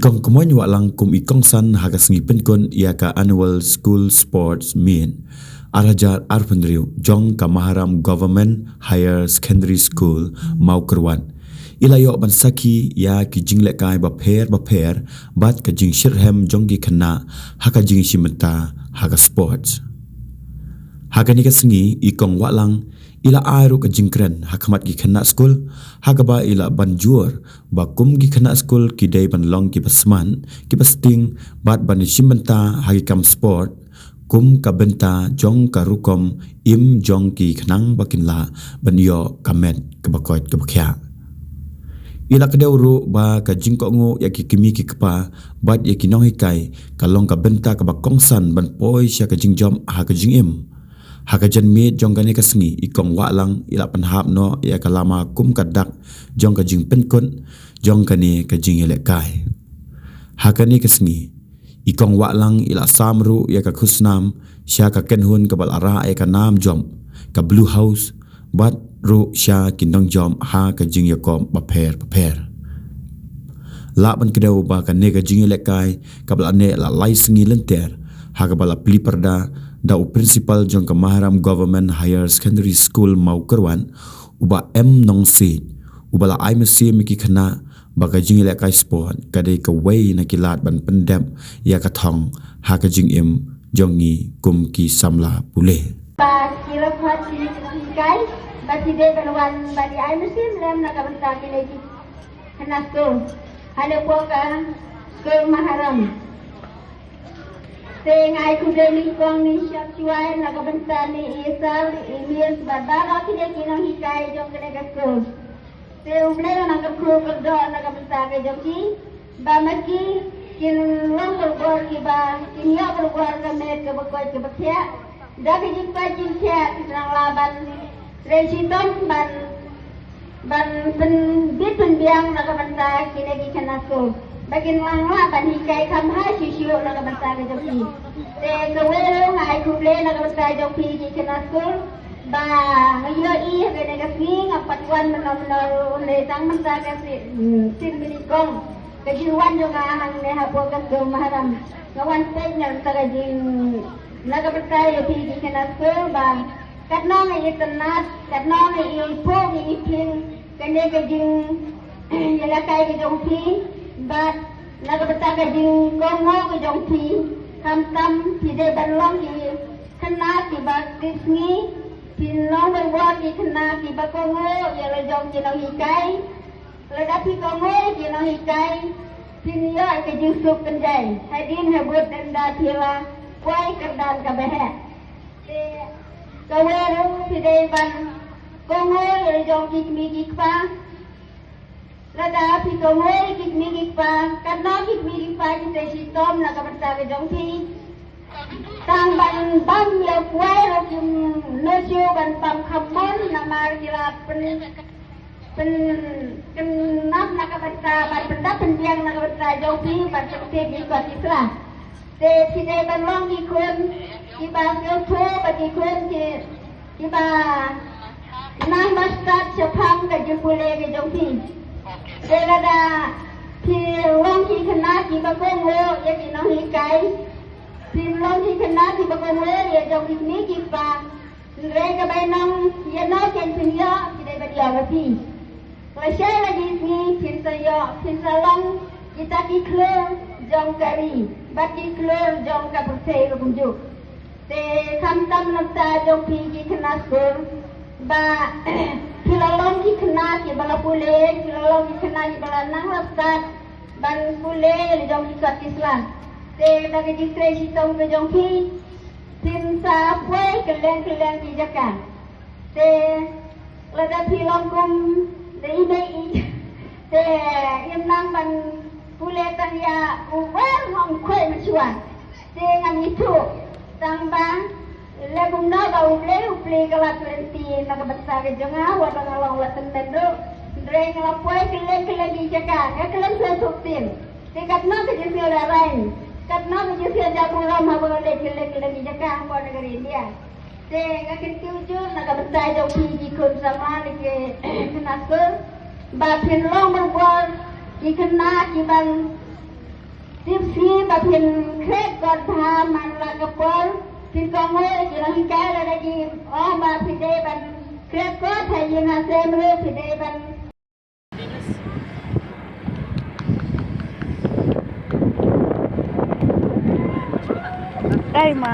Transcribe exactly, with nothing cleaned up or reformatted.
Kong Kmoin Wahlang kum i kongsan ha ka sngi pynkut ïa ka Annual School Sports Meet ar hajar arphew hynriew jong ka Maharam Government Higher Secondary School, Mawkyrwat. I la ïoh ban sakhi ïa ki jinglehkai bapher bapher bad ka jingshitrhem jong ki khynnah ha ka jingïashim bynta ha ka sports. Ha kane ka sngi i Kong Wahlang i la ai ruh ka jingkren ha khmat ki khynnah skul, ha kaba i la ban jur ba kum ki khynnah skul ki dei ban long kiba smat, kiba sting bad ban shim bynta ha ki kam sport kum ka bynta jong ka rukom im jong ki khnang ba kin lah ban ïoh ka met kaba koit kaba khiah. I la kdew ruh ba ka jingkohnguh ïa ki kmie ki kpa bad ïa ki nonghikai ka long ka bynta kaba kongsan ban poi sha ka jingjop ha ka jingim. Ha ka janmiet jong kane ka sngi i Kong Wahlang i la pynhap noh ïa ka lama kum ka dak jong ka jingpynkut jong kane ka jingïalehkai. Ha kane ka sngi i Kong Wahlang i la sam ruh ïa ka khusnam sha ka kynhun kaba la rah ïa ka nam jop, ka Blue House, bad ruh sha ki nongjop ha ka jingïakop bapher bapher. Lah ban kdew ba kane ka jingïalehkai kaba la neh la lai sngi lynter, ha kaba la plie pyrda da u principal jong ka Maharam Government Higher Secondary School Mawkyrwat, u Bah M Nongsiej, uba la ai mynsiem ïa ki khynnah ba ka jingïalehkai sport ka dei kawei na ki lad ban pyndep ïa ka thong ha ka jingim jong ngi kum ki samla pule. Ba ki la khot ki nonghikai ba ki dei ban wan ban ïa ai mynsiem lem na ka bynta kine ki khynnah skul ha ne poh ka skul Maharam. Te nga ai khublei nyngkong nyngshap shuwa na ka bynta ne i sir, i miss bad baroh kine ki nonghikai jong kane ka skul. Te U Blei un nang kyrkhu kyrdoh na ka bynta ka jong ki ba ma ki kin long barabor kiba kin ïoh barabor ka met kaba koit kaba khiah. Da ka jingkoit jingkhiah kin nang lah ban trei shitom ban ban pynbit pynbiang na ka bynta kine ki khynnah skul. Ba kin nang lah ban hikai kham bha shuh shuh na ka bynta ka jong ki. Te kawei ruh nga ai khublei na ka bynta jong phi ki khynnah skul. Ba nga ïohi ha kane ka sngi ngam pat wan mynno mynno ruh, hynrei tang mynta ka sngi, hmm, sien bad i kong, ka jingwan jong nga hangne hapoh ka skul Maharam. Nga wan peit na ka bynta ka jing, na ka bynta ïa phi ki khynnah skul ba katno nga itynnad, katno nga ipoh, nga iphing kane ka jingïalehkai ka jong phi bad na ka bynta ka jingkohnguh ka jong phi. Khamtam phi dei ban long ki khynnah kiba tieng sngi, phin long barabor ki khynnah kiba kohnguh ïa la jong ki nonghikai. Lada phi kohnguh ïa ki nonghikai, phin ïoh ïa ka jingsuk kynjai hadien habud ynda phi la poi kyrdan kaba heh. Te kawei ruh phi dei ban kohnguh ïa la jong ki kmie ki kpa. Lada phi kohnguh ïa ki kmie ki kpa, katno ki kmie ki kpa ki trei shitom na ka bynta ka jong phi. Tang ban bam ïa u kwai ruh kim nud shuh ban bam kham bun namar ki la pyn, pyn, pynkynap na ka bynta, ban pyndap pynbiang na ka bynta jong phi, ban pyntip ïa ki kot ki sla. Te phi dei ban long ki khun kiba sngewthuh bad ki khun ki, kiba nang ba stad shaphang ka jingpule ka jong phi. Te lada phi long ki khynnah kiba kohnguh ïa ki nonghikai, phi long ki khynnah kiba kohnguh ïa jong ki kmie ki kpa, hynrei ka bainong ïa no kin pynïoh, ki dei ban ïoh ïa phi. Lashai la ki sngi phin sa ïoh, phin sa long kita ki khlur jong ka ri bad ki khlur jong ka pyrthei ruh kumjuh. Te khamtam na ka bynta jong phi ki khynnah skul ba phi la long ki khynnah kiba la pule, phi la long ki khynnah kiba la nang la stad ban pule ïa la jong ki kot ki sla. Te da ka jingtrei shitom ka jong phi, phin sa poi kylleng kylleng ki jaka. Te lada phi long kum da i mei i, te im nang ban pule tang ïa u wer ngong khoi mynshuwa. Te ngam ithuh tang ba leh kumno ba U Blei u plie ka lad lynti na ka bynta ka jong nga, wat la nga long la tymmen ruh. Hynrei nga la poi kylleng kylleng ki jaka, nga khlem sngewthuh ktien. Te katno ka jingsngew la raiñ, katno ka jingsngew jaburom haba nga leit kylleng kylleng ki jaka hapoh na ka ri India. Te nga kyntiew jur na ka bynta jong phi ki khun samla ne ki khynnah skul ba phin long barabor ki khynnah kiban Phi ba phin khreh kot bha man la ka por, phin kohnguh ki nonghikai lada ki ong ba phi dei ban khreh kot ha ïing ha sem ruh phi dei ban. Ei ma.